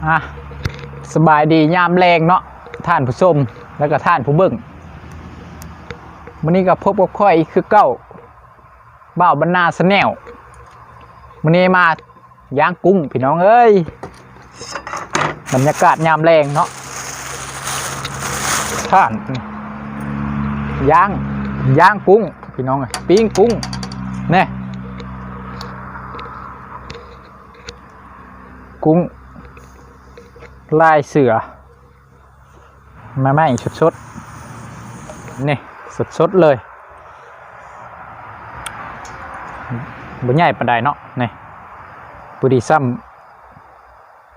ອ່ະ ສະບາຍດີຍາມແລງເນາະ ທ່ານຜູ້ຊົມ ແລ້ວກໍທ່ານຜູ້ເບິ່ງ. ມື້ນີ້ກໍພົບກັບຂ້ອຍອີກຄືເກົ່າ ບ່າວບັນນາ Channel. ມື້ນີ້ມາ ຍ່າງກຸ້ງພີ່ນ້ອງເອີຍ, ບັນຍາກາດຍາມແລງເນາະ ທ່ານ ຍ່າງ ຍ່າງກຸ້ງພີ່ນ້ອງເອີຍ, ປີ້ງກຸ້ງແນ່ ກຸ້ງລາຍເສືອ. ໃໝ່ໆ ສົດໆ ນີ້ ສົດໆ ເລີຍ, ບໍ່ໃຫຍ່ປານໃດເນາະ ນີ້ ພໍດີຊ້ຳ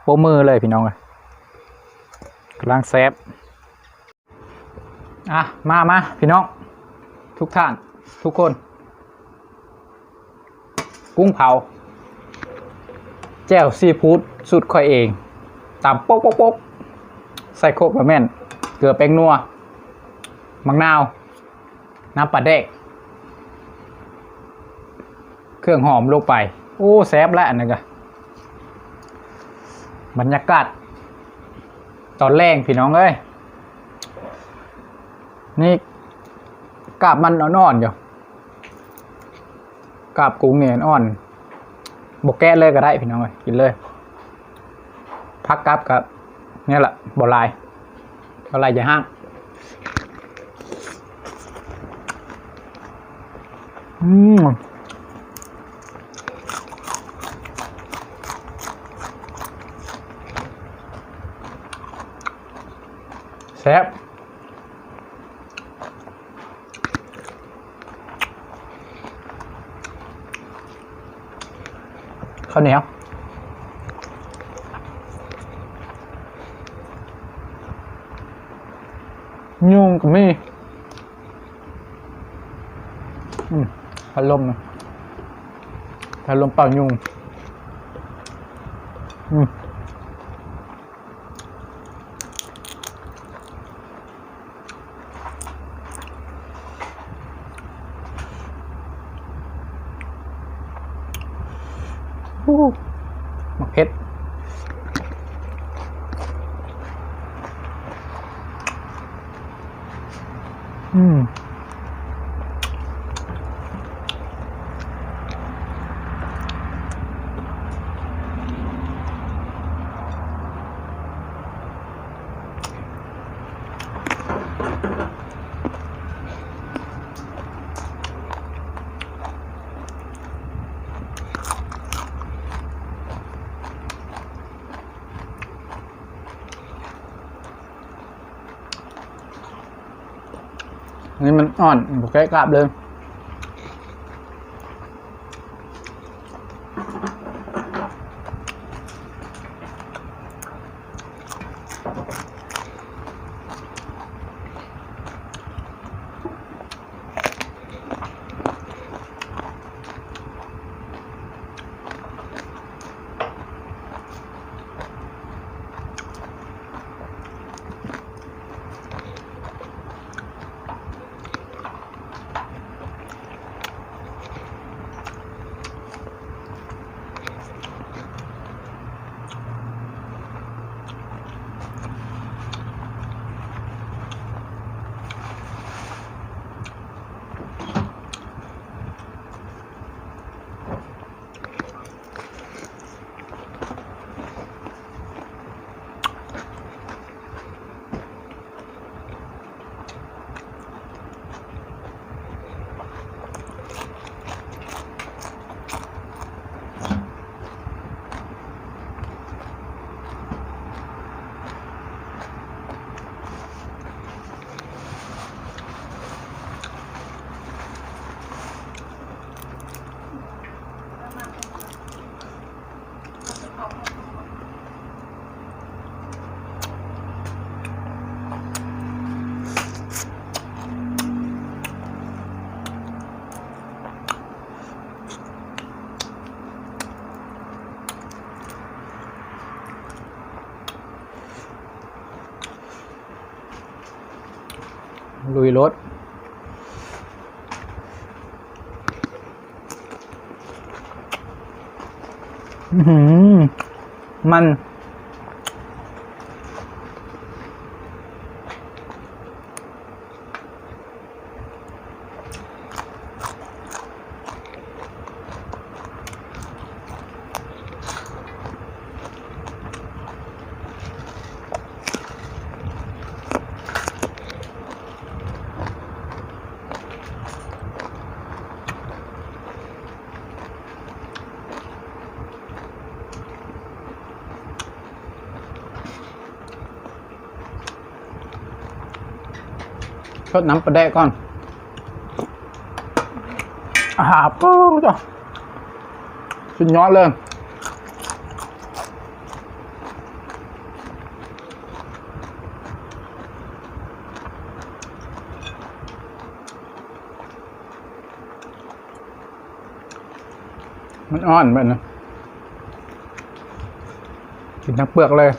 ໂປ້ມືເລີຍພີ່ນ້ອງເອີຍ, ກຳລັງແຊບ. ອ່ະ ມາ ມາ ພີ່ນ້ອງ ທຸກທ່ານ ທຸກຄົນ. ກຸ້ງເຜົາ ແຈ່ວຊີຟູດສູດຂ້ອຍເອງ, ຕຳໂປກໆ ໃສ່ໂຄກລະແມ່ນ ເກືອແປ້ງນົວ ໝາກນາວ ນ້ຳປາແດກ ເຄື່ອງຫອມລົງໄປ. ໂອ້ ແຊບແລ້ວອັນນັ້ນກະ ບັນຍາກາດຕອນແລງພີ່ນ້ອງເອີຍ. ນີ້ກາບມັນອ່ອນໆ ຢູ່ ກາບກຸ້ງນີ້ອ່ອນໆ ບໍ່ແກະເລີຍກໍໄດ້ພີ່ນ້ອງເອີຍ, ກິນເລີຍ. ຜັກກັບກໍນີ້ລະ ບໍ່ຫຼາຍ ບໍ່ຫຼາຍຢ່າຫ້າມ. ອືມ ແຊບ. ເຂົ້າໜຽວ ຍຸງກໍມີ. ອືມ ພັດລົມນະ ພັດລົມເປົ່າຍຸງ. ອືມ. ໂອ້ ໝາກເຜັດ. ອືມ. ອັນນີ້ມັນອ່ອນ ບໍ່ໃກ້ກາບເລີຍ. ລຸຍໂລດ. ອືຫື ມັນ ຊົດນ້ຳປາແດກກ່ອນ. ອາ ໂອ້ ສຸດຍອດເລີຍ. ມັນອ່ອນແບບນີ້ ກິນທັງເປືອກເລີຍ.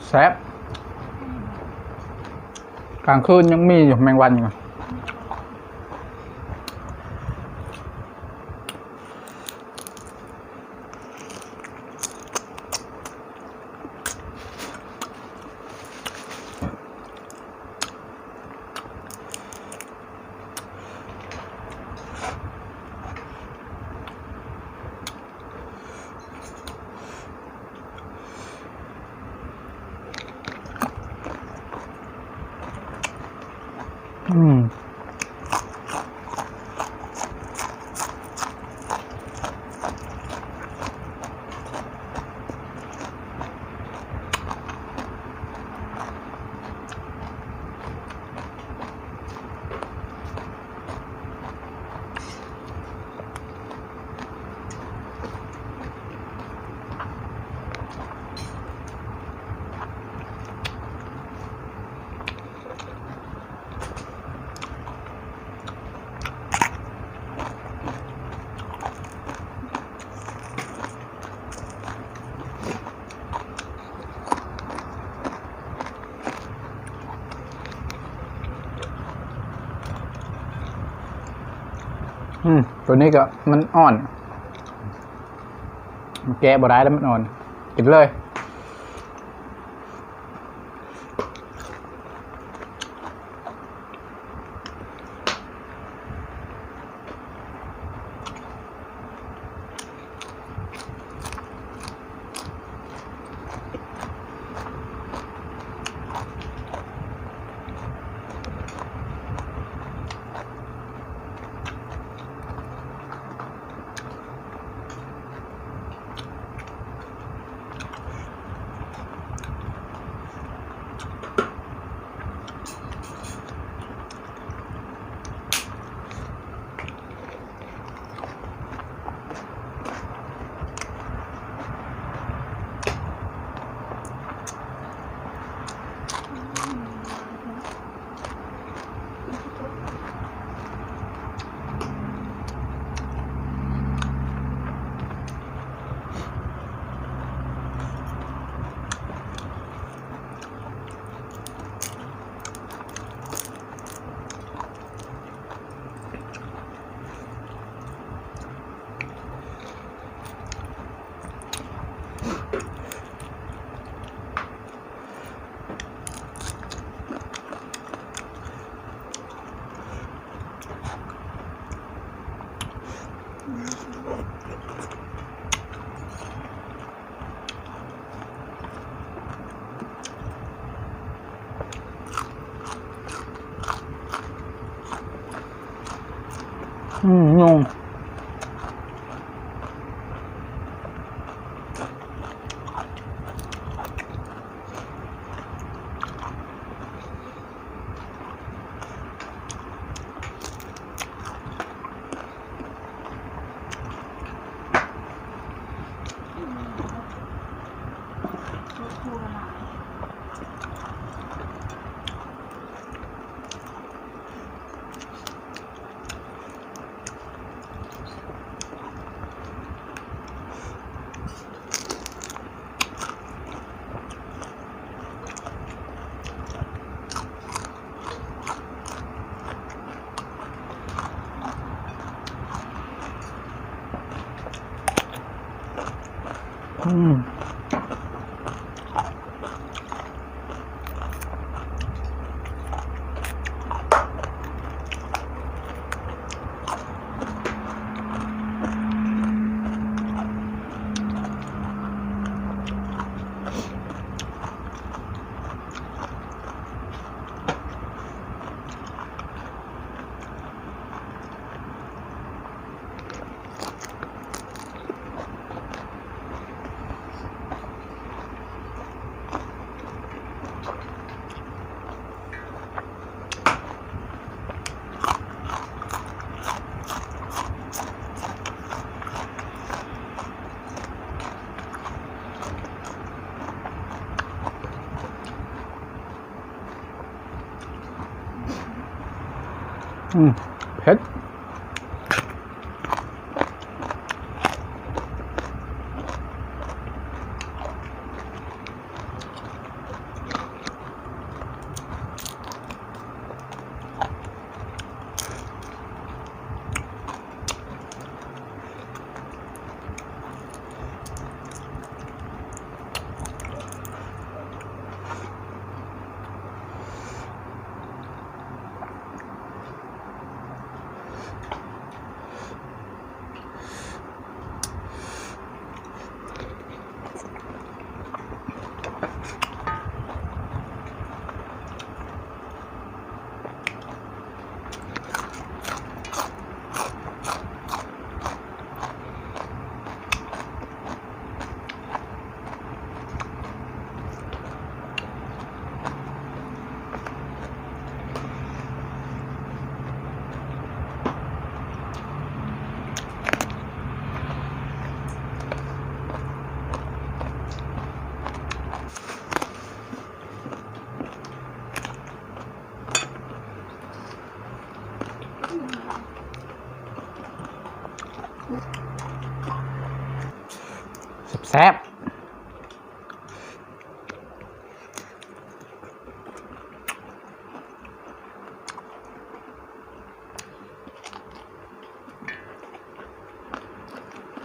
ແຊບ. ກາງຄືນຍັງມີຢູ່ ແມງວັນຢູ່. ອືມ. ອືມ ໂຕນີ້ກໍມັນອ່ອນ ມັນແກະບໍ່ໄດ້ແລ້ວ ມັນອ່ອນ ກິນເລີຍ. ອືມ ຍົງ. ອືມ ອືມ. ອືມ ເຜັດ. ແຊບໆ.